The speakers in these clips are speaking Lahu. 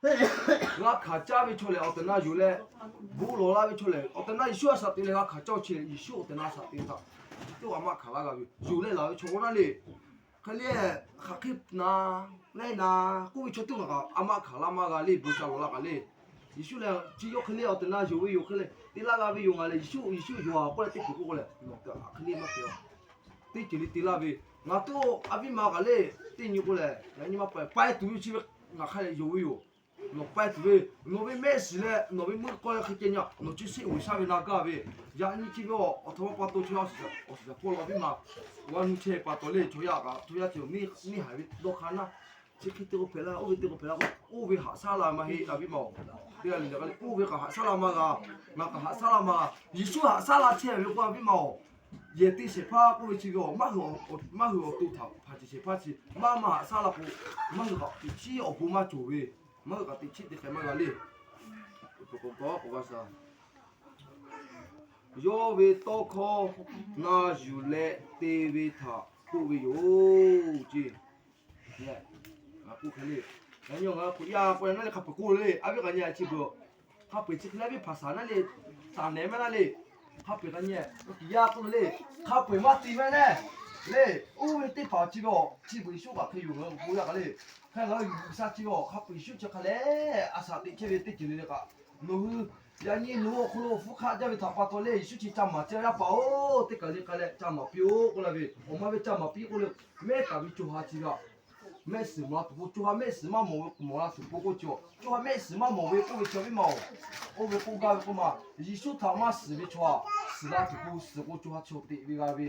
g'a hkanˍ caˇ ve chaw lehˬ awˬ tehˬ na yonˍ leh, bon lawˬ laˇ ve chaw lehˬ awˬ tehˬ na Yeˍsuˆ a shaꞈ teꞈ leh g'a hkanˍ caˇ ve chi lehˬ, Yeˍsuˆ awˬ tehˬ na a shaꞈ teꞈ htaꞈ, chi teˇ g'aˇ maˇ hkanˍ laˇ g'a ve yoˬ. Yonˍ leh laˬ ve chaw k'o naˉ le, hk'e le, hk'aˬ hk'e na, leh na, k'oˆ ve chaw teˇ g'aˇ kaꞈ a maˇ hkanˍ laˇ maˇ g'a le, bon ca lawˬ laˇ kaꞈ le. Yeˍsuˆ lehˬ chi yawˇ hk'e le awˬ tehˬ na yonˍ ve yoˬ, hk'e le te laˇ g'a ve yoˬ. Ngaˬ lehˬ Yeˍsuˆ, Yeˍsuˆ yonˍ a k'oˆ leh teˇ ceuˬ k'oˆ k'oˆ leh, nawˬ htaꞈ hk'e le maˇ hpehꞈ a. Teˇ ceuˬ le te laˇ ve, ngaˬ tuˬ a viˉ ma kaꞈ le, teˇ nyi k'o lehˬ yaꞈ nyi maˇ pa pa tuˬ ve chi ve, ngaˬ hk'a leh yonˍ ve yoˬ. Nawˬ pa tuˬ ve, nawˬ ve mehˆ shiˍ leh nawˬ ve meuˆ k'aw leh hk'e ceh nya nawˬ chi sheˆ g'uiˬ shaˉ ve na gaˇ ve, yaꞈ nyi chi ve awˬ htaꞈ maˇ pa taw chaw yaˇ awˬ suhˍ awˬ suhˍ hpawˇ la viˉ ma, g'a nu chehˇ pa taw le chaw yaˇ kaꞈ chaw yaˇ chi neˇ haiˬ ve dawˇ hk'aˇ naˉ, chi hk'e te k'o hpehꞈ la, oˇ ve te k'o hpehꞈ la k'o, oˇ ve haꞈ shaˉ la maˇ heˆ la viˉ ma-oˬ. Teˇ g'aˇ le le k'o le oˇ ve kaꞈ haꞈ shaˉ la maˇ g'a, ngaˬ kaꞈ haꞈ shaˉ la maˇ g'a. Yeˍsuˆ haꞈ shaˉ la chehˇ ve k'o a viˉ ma-oˬ, yehˬ te shehˍ hpaˇ k'oˆ ve chi ve maˇ hui awˬ to htaꞈ hpanˍ ceˬ shehˍ hpaˇ chi maˇ maˇ haꞈ shaˉ la k'o, maˇ hui kaꞈ teꞈ chiˉ awˬ bon maˇ cawˬ ve, maˇ hui kaꞈ teꞈ chiˉ te hk'e maˇ g'a le. Yawˇ ve tawˇ hkawˇ na yuˬ leh te ve htaꞈ k'oˆ ve yoˬ ceˇ. Ngaˬ k'oˆ hk'e le, ngaˬ nyi ngaˬ k'oˆ yaˇ k'oˆ leh naˉ le hk'a peu-eˬ k'oˆ le, a viˉ kaꞈ nyi chi beuꞈ, hk'a peu-eˬ chi hk'e le a viˉ hpaˍ shaˍ naˉ le, shaˍ nehˬ maˇ naˉ le, hk'a peu-eˬ kaꞈ nyi, yaˇ k'oˆ le, hk'a peu-eˬ maˇ te maˇ le, le, oˇ ve teˇ hpaˍ chi ve awˬ chi beuꞈ Yeˍsuˆ kaꞈ hk'e yoˬ ngaˬ k'oˆ yaˇ kaꞈ le, hk'e ngaˬ hui G'uiˬsha chi ve awˬ hk'a peu-eˬ Yeˍsuˆ chi hk'a leh a shaꞈ teꞈ chehˇ ve teˇ ceuˬ le le kaꞈ, nawˬ hui yaꞈ nyi nawˬ hui awˬ hk'aw lo awˬ hpfuhˇ hk'aˆ jaˇ ve htaꞈ pa taw leh Yeˍsuˆ chi ca maˍ ceh yaˇ paˍ-oˬ, teˇ kaˬ le k'ai leh ca maˍ piˇ-oˆ k'oˆ la ve, awˬ ma ve ca maˍ piˇ k'oˆ le, mehˉ taˍ ve co ha chi g'a mehˆ shiˍ mawˬ la tuˬ k'o, co ha mehˆ shiˍ maˇ mawˬ ve mawˬ la tuˬ k'o k'oˆ chi, co ha mehˆ shiˍ maˇ mawˬ ve k'oˆ ve chi a viˉ ma-oˬ, oˇ ve k'oˆ gaˇ ve k'oˆ ma, Yeˍsuˆ htaꞈ maˇ shiˍ ve chaw a, shiˍ la tuˬ k'o, shiˍ k'o co ha chaw teꞈ ve g'a ve,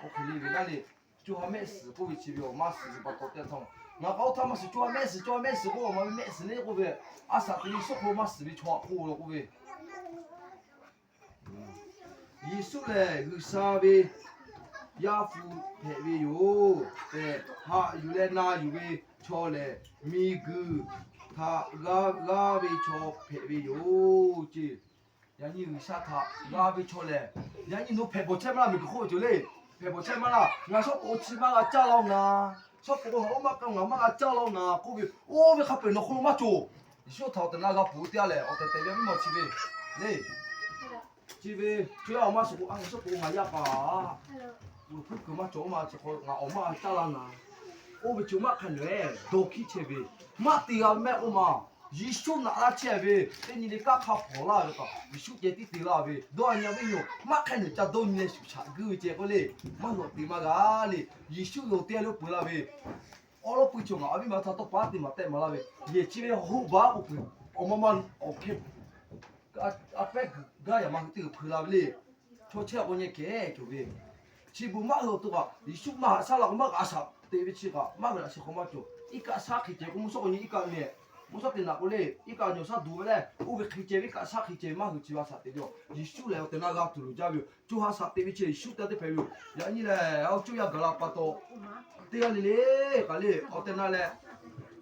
oˇ hk'e le ve naˉ le, co ha mehˆ shiˍ k'oˆ ve chi ve awˬ maˇ shiˍ ve pa taw te htawˇ, ngaˬ kaꞈ oˇ htaˇ maˇ shiˍ, co ha mehˆ shiˍ, co ha mehˆ shiˍ k'oˆ awˬ ma ve mehˆ shiˍ le k'oˆ ve, a shaꞈ teꞈ ve suhˉ hk'aw lo maˇ shiˍ ve chaw a k'oˆ lo k'oˆ ve Yeˍsuˆ lehˬ G'uiˬsha ve Yaˇ hpu hpehꞈ ve yoˬ tehꞈ, haꞈ yuˬ leh na yuˬ ve chaw lehˬ, miˬguiˬ htaꞈ g'aˇ ve chaw hpehꞈ ve yoˬ ceˇ. Yaꞈ nyi G'uiˬsha htaꞈ g'a ve chaw lehˬ, yaꞈ nyi nawˬ hpehꞈ bawˬ chehˇ maˇ laˇ, miˬguiˬ hk'oˆ ve cawˬ le. Hpehꞈ bawˬ chehˇ maˇ laˇ, ngaˬ shawˉ k'oꞈ chi maˇ g'a caˇ la-oˬ ngaˬ, shawˉ k'oꞈ k'o ngaˬ oˇ maˇ k'ai ngaˬ maˇ g'a caˇ la-oˬ ngaˬ k'oˆ ve, oˇ ve hk'a peu-eˬ nawˬ hk'aw lo maˇ cawˬ. Yeˍsuˆ htaꞈ awˬ tehˬ na g'a peuˬ teˇ g'aˇ lehˬ, awˬ tehˬ tehˬ ve a viˉ ma chi ve le. Chi ve chaw yaˇ awˬ maˇ shiˍ k'o, a, ngaˬ shawˉ k'oꞈ ngaˬ yaˇ paˍ, uiˍ hpuiˉ kuiˬ maˇ cawˬ maˇ chi hk'aw ngaˬ awˬ maˇ caˇ la ngaˬ, oˇ ve chi maˇ hk'a nehˬ dawˇ hkiˉ chehˇ ve, maˇ te g'a mehˆ k'oˆ ma. Yeˍsuˆ naꞈ laˇ chehˇ ve teˇ nyi le kanˉ hk'a hpawnˬ laˇ ve kaꞈ, Yeˍsuˆ ceh tiˉ te laˇ ve dawˇ a nyi a viˉ nyi-oˬ, maˇ hk'a nehˬ ca dawˇ nyi leh shuˍ shaꞈ guˇ ve ceh k'oˆ le, maˇ hui awˬ te maˇ g'a le. Yeˍsuˆ ve awˬ te a le oˇ peuˬ laˇ ve, awˉ lawˉ pui chaw ngaˬ a viˉ ma htaꞈ tawˇ pa teˇ maˬ tehꞈ maˍ laˇ ve, yehˬ chi ve hoˆ baˬ k'oˆ peuˬ, awˬ ma ma awˬ hk'e a pehˉ gaˇ yaꞈ ma hui teˇ g'uiˬ hpui la ve le. Chaw chehˇ k'o nyi kehˉ cawˬ ve, chi beuꞈ maˇ hui awˬ to kaꞈ Yeˍsuˆ maˇ haꞈ shaˉ la k'o maˇ g'a shaꞈ teꞈ ve chi kaꞈ maˇ hui laꞈ sheh hk'aw maˇ cawˬ. Iˉ kaˆ shaˉ hk'e ceh k'o mvuhˇ shawˉ k'o nyi iˉ kaˆ mehˍ, mvuhˇ shawˉ te naꞈ k'o le iˉ kaˆ nyawˬ shaˉ duˬ ve le, oˇ ve hk'e ceh ve iˉ kaˆ shaˉ hk'e ceh ve maˇ hui chi g'a shaꞈ teꞈ ve yoˬ. Yeˍsuˆ lehˬ awˬ tehˬ na g'a tuˬ loˍ jaˇ ve yoˬ. Co ha shaꞈ teꞈ ve chi Yeˍsuˆ teˇ g'aˇ teˇ hpehꞈ ve yoˬ. Yaꞈ nyi lehˬ a cuˇ yaˇ gaˬ la pa taw, teˇ g'aˇ le le kaꞈ le awˬ tehˬ na leh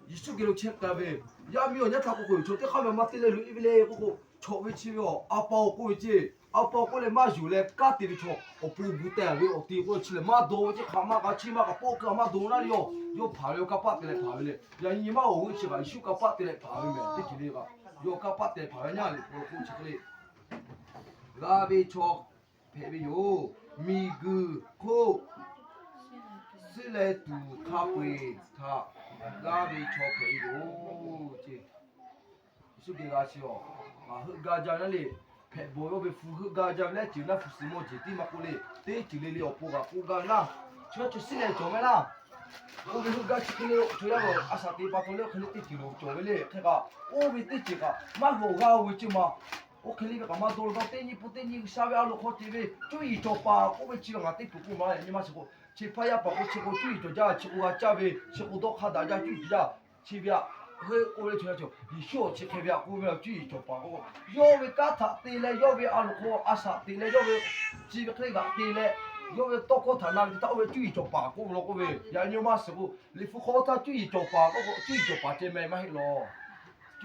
Yeˍsuˆ geh lo chehˇ k'ai ve, yaˇ miˇ awˬ nyaˇ htaˇ k'oˆ k'o, chaw teˇ hk'aˇ ve maˇ te leh loꞈ e ve le k'oˆ k'o, chaw ve chi ve a, a pa-oˬ k'oˆ ve ceˇ, a pa-oˬ k'oˆ leh maˇ yuˬ leh kanˉ te ve chaw awˬ pon gu teh ve awˬ ti k'oˆ chi lehˬ, maˇ dawˇ ve ceˇ hk'aˬ maˇ k'a chiˇ maˇ k'a pawˆ keu a maˇ dawˇ naˉ le yoˬ. Yawˇ hpanˍ ve awˬ kanˇ paˆ te leh hpanˍ ve le. Yaꞈ nyi maˇ g'awˬ g'euˆ chi kaꞈ Yeˍsuˆ kanˇ paˆ te leh hpanˍ ve mehˬ teˇ ceuˬ le kaꞈ, yawˇ kanˇ paˆ te leh hpanˍ ve nyaˇ le k'oˆ k'oˆ chi hk'e le, g'a ve chaw hpehꞈ ve yoˬ. Miˬguiˬ hk'oˆ suhˉ leh tuˬ hk'a peu-eˬ htaꞈ g'a ve chaw hpehꞈ ve yoˬ ceˇ. Yeˍsuˆ geh g'a chi awˬ, ngaˬ heuˆ gaˇ jaˇ ve naˉ le. Hpehꞈ bawˬ ve oˇ ve hpu heuˆ gaˇ jaˇ ve lehˬ, ceuˬ naˇ hpu suhˍ mawˇ jeˬ tiˉ maˇ k'oˆ le, teˇ ceuˬ le le awˬ pon g'a k'oˆ gaˇ ve naˉ, chi ve chi suhˉ leh cawˬ ve naˉ, oˇ ve heuˆ gaˇ chi hk'e le chaw yaˇ a shaꞈ te pa taw le oˇ hk'e le teˇ ceuˬ lo cawˬ ve le. Hk'e kaꞈ oˇ ve teˇ ceuˬ kaꞈ maˇ hui awˬ g'aˇ oˇ ve ceˇ ma. Oˇ hk'e le ve kaꞈ maˇ dawˇ law taˇ, teˇ nyi pun teˇ nyi G'uiˬsha ve a loˍ hk'aw te ve cuˇ yiˍ cawˬ paˍ k'oˆ ve chi ve ngaˬ teˇ peuˬ k'oˆ maˇ le. Nyi ma shiˍ k'o, chi hpaˇ yaˇ paˍ k'o chi k'o cuˇ yiˍ cawˬ jaˇ, chi k'o g'a caˇ ve, chi k'o dawˇ hk'a daꞈ jaˇ cuˇ yiˍ jaˇ. Chi ve a, heuˆ k'oˆ ve le chaw yaˇ cawˬ, Yeˍsuˆ awˬ chi hk'e ve a k'oˆ ve cuˇ yiˍ cawˬ paˍ k'o, yawˇ ve kanˉ htaꞈ te leh yawˇ ve a loˍ hk'aw a shaꞈ teꞈ leh yawˇ ve chi ve hk'e le g'aꞈ te leh, yawˇ ve tawˇ hkawˇ htaꞈ na ve teˇ htaˇ oˇ ve cuˇ yiˍ cawˬ paˍ k'oˆ ve law k'oˆ ve. Yaꞈ nyi maˇ shiˍ k'o, liꞈ hpu hk'aw htaˇ cuˇ yiˍ cawˬ paˍ k'oˆ k'o, cuˇ yiˍ cawˬ paˍ ceh meh maˇ heˆ law.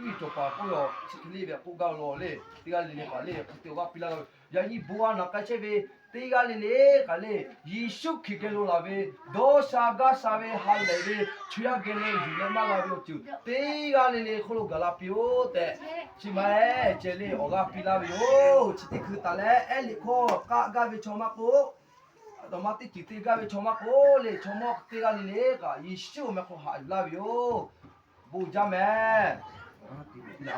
Iˉ cawˬ paˍ k'oˆ ve, chi hk'e le ve k'oˆ gaˇ ve law le, teˇ g'aˇ le le kaꞈ le hk'e te awˬ g'aˇ piˇ laˇ g'a ve. Yaꞈ nyi bon a naꞈ k'ai chehˇ ve teˇ g'aˇ le le kaꞈ le, Yeˍsuˆ Hkriꞈ geh lo laˬ ve dawˇ sha gaˇ sha ve ha lehˬ ve chaw yaˇ geh le yuˬ leh maˇ g'a ve awˬ ceuˬ teˇ g'aˇ le le hk'oˆ lo gaˬ la piˇ-oˆ tehꞈ, chi ma-eˬ ceh le awˬ g'aˇ piˇ laˇ ve yoˬ. Chi teˇ hkui taˍ leh ehˉ liꞈ hkawˇ k'aˆ gaˇ ve chaw maˇ k'oˆ, a taꞈ ma teˇ ceuˬ te gaˇ ve chaw maˇ k'oˆ le, chaw mawˇ teˇ g'aˇ le le kaꞈ Yeˍsuˆ awˬ meh hk'aw haꞈ yuˬ laˇ ve yoˬ. Bon jaˇ mehˍ.